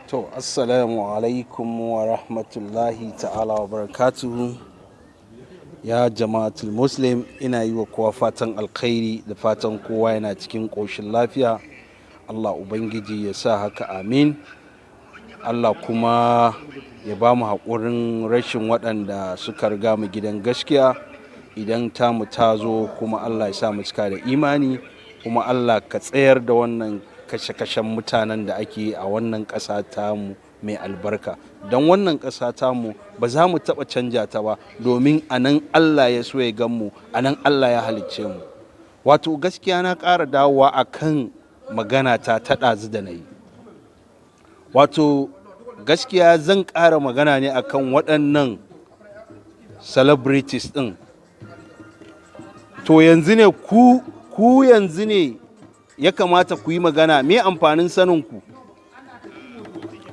To, assalamu alaikum wa rahmatullahi ta'ala wa barakatuhu. Ya jama'atul Muslim, ina yi wa kowa fatan alkhairi da fatan kowa yana cikin ƙoshin lafiya. Allah Ubangiji ya sa haka, amin. Allah kuma ya ba mu haƙurin rashin waɗanda suka riga mu gidan gaskiya. Idan tamu ta zo kuma, Allah ya sa mu cika da imani, kuma Allah ka tsayar da wannan kashe-kashen mutanen da ake a wannan ƙasa tamu mai albarka, don wannan ƙasa tamu ba za mu taɓa canja ta ba, domin a nan Allah ya so ya gan mu, a nan Allah ya halicce mu. Wato gaskiya na ƙara dawowa a kan magana ta ta ɗazu da na yi. Wato gaskiya zan ƙara magana ne akan waɗannan celebrities ɗin. To yanzu ne ku yanzu ne ya kamata ku yi magana. Me amfanin saninku?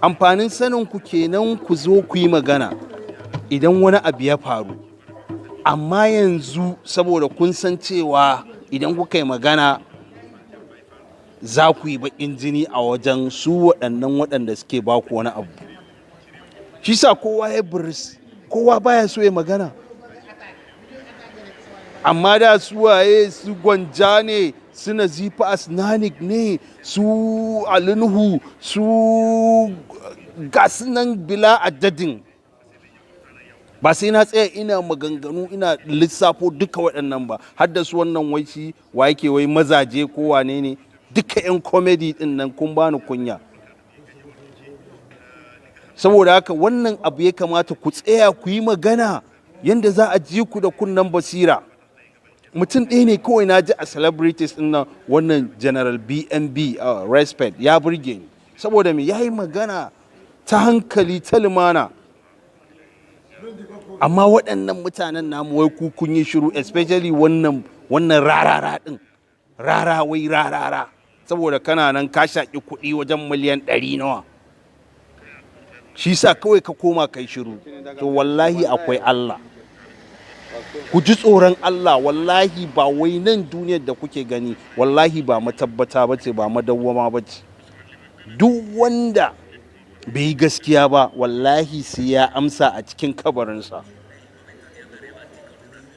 Amfanin saninku kenan ku zo ku yi magana idan wani abu ya faru. Amma yanzu saboda kun san cewa idan kuka yi magana za ku yi baƙin jini a wajen su waɗannan waɗanda suke baku wani abu, shi sa kowa ya biris, kowa baya so ya magana. Amma da su waye? Su Gwanja ne, su Nazifi Asnanik ne, su Ali Nuhu, su gasu nan bila adadin. Ba sai na tsaya ina maganganu ina lissafo duka waɗannan ba, har da su wannan wai shi wa yake wai mazaje ko wane ne, duka 'yan comedy din nan, kun bani kunya. Saboda haka wannan abu ya kamata ku tsaya ku yi magana yadda za a ji ku da kunnen basira. Mutum ɗaya ne kawai na ji a celebrities ɗin nan, wannan General BNB Respect, ya burge ni. Saboda me? Ya yi magana ta hankali, ta lumana. Amma waɗannan mutanen namu, wai ku kun yi shiru, especially wannan Rarara ɗin, Rara, wai Rarara, saboda kana nan ka shaƙi kuɗi wajen miliyan 100 nawa, shi sa kawai ka koma kai shiru. To wallahi akwai Allah, ku ji tsoron Allah. Wallahi ba wai nan duniyar da kuke gani, wallahi ba matabbata ba ce, ba madawwama ba ce. Duk wanda bai yi gaskiya ba, wallahi sai ya amsa a cikin kabarinsa.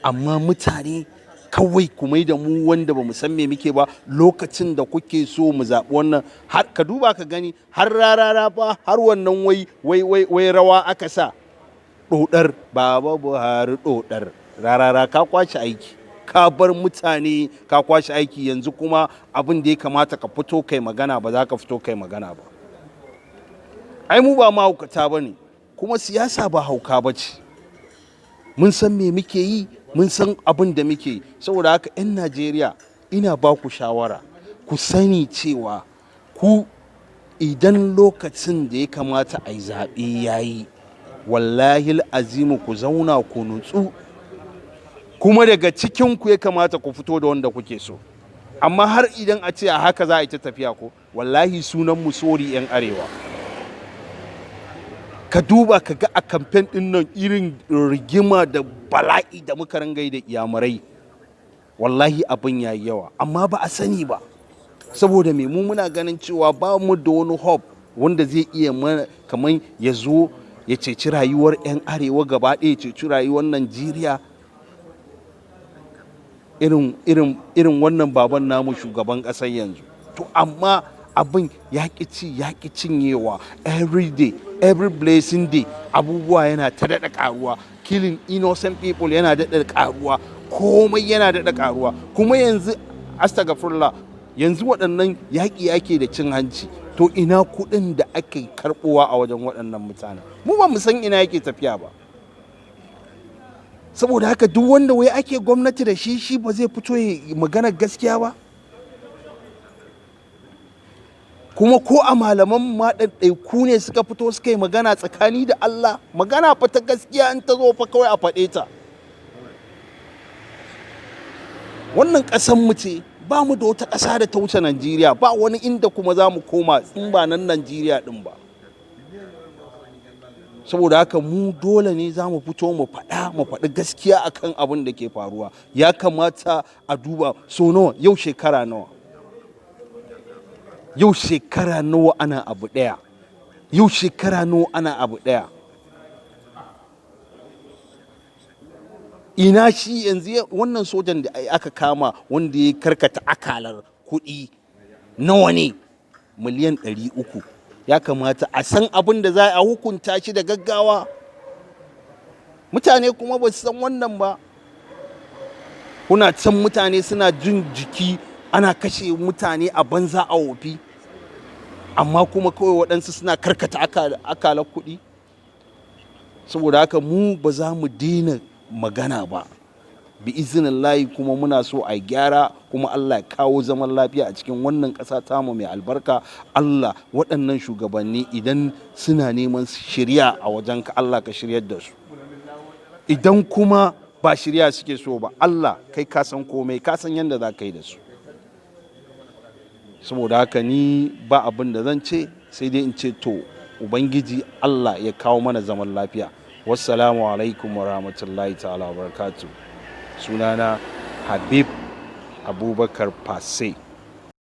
Amma mutane kawai ku mai da mu wanda ba mu san me muke ba. Lokacin da kuke so mu zaɓi wannan, har ka duba ka gani, har Rarara ba, har wannan wai wai wai wai rawa aka sa, ɗoɗar Baba Buhari ɗoɗar. Rarara, ka kwashe aiki, ka bar mutane, ka kwashe aiki. Yanzu kuma abin da ya kamata ka fito kai magana, ba za ka fito kai magana ba. Ai mu ba mahaukata ba ne, kuma siyasa ba hauka ba ce. Mun san me muke yi, mun san abin da muke yi. Saboda haka 'yan Najeriya, ina ba ku shawara, ku sani cewa ku idan lokacin da ya kamata a yi zaɓe ya yi, wallahi azimu ku zauna ku nutsu, kuma daga cikinku ya kamata ku fito da wanda kuke so. Amma har idan a ce a haka za a yi ta tafiya ko, wallahi sunan mu sorry 'yan Arewa. Ka duba ka ga a kamfen ɗin nan irin rigima da bala'i da muka ringa da Iyamurai, wallahi abin ya yi yawa, amma ba a sani ba. Saboda me? Mu muna ganin cewa ba mu da wani hope wanda zai iya mana kamar ya zo ya ceci rayuwar 'yan Arewa gaba ɗaya, ya ceci rayuwar Najeriya, irin wannan baban namu shugaban ƙasar yanzu. To amma abin ya ƙi ci, ya ƙi cinyewa. Every day, every blessing day, abubuwa yana ta daɗa ƙaruwa, killing innocent people yana daɗa ƙaruwa, komai yana daɗa ƙaruwa. Kuma yanzu, astagfirullah, yanzu waɗannan yaƙi yake da cin hanci. To ina kuɗin da ake karɓowa a wajen waɗannan mutanen? Mu ba mu san ina yake tafiya ba. Saboda haka duk wanda wai ake gwamnati da shi, shi ba zai fito ya magana gaskiya ba. Kuma ko a malaman ma ɗaiɗaiku ne suka fito suka yi magana tsakani da Allah. Magana fa ta gaskiya in ta zo fa, kawai a faɗe ta. Wannan ƙasan mu ce, ba mu da wata ƙasa da ta wuce Najeriya, ba wani inda kuma za mu koma in ba nan Najeriya ɗin ba. Saboda haka mu dole ne za mu fito mu faɗa, mu faɗi gaskiya akan abin da ke faruwa. Ya kamata a duba so nawa yau, shekara nawa yau, shekara nawa ana abu ɗaya. Yau shekara nawa ana abu ɗaya? Ina shi yanzu wannan sojan da aka kama wanda ya karkata akalar kuɗi nawa ne? Miliyan 300. Ya kamata a san abin da za a hukunta shi da gaggawa. Mutane kuma ba su san wannan ba. Kuna can mutane suna jin jiki, ana kashe mutane a banza a wofi, amma kuma kawai waɗansu suna karkata akalar kuɗi. Saboda haka mu ba za mu daina magana ba, bi izinin kuma muna so a gyara, kuma Allah ya kawo zaman lafiya a cikin wannan ƙasa tamu mai albarka. Allah, waɗannan shugabanni idan suna neman shirya a wajenka, Allah ka shiryar da su. Idan kuma ba shirya suke so ba, Allah kai ka san komai, ka san yadda za ka yi da su. Saboda haka ni ba abin da zan ce sai dai in ce to, Ubangiji Allah ya kawo mana zaman lafiya. Wassalamu alaikum wa rahmatullahi ta'ala wa barakatu. Sunana Habib Abubakar Pase.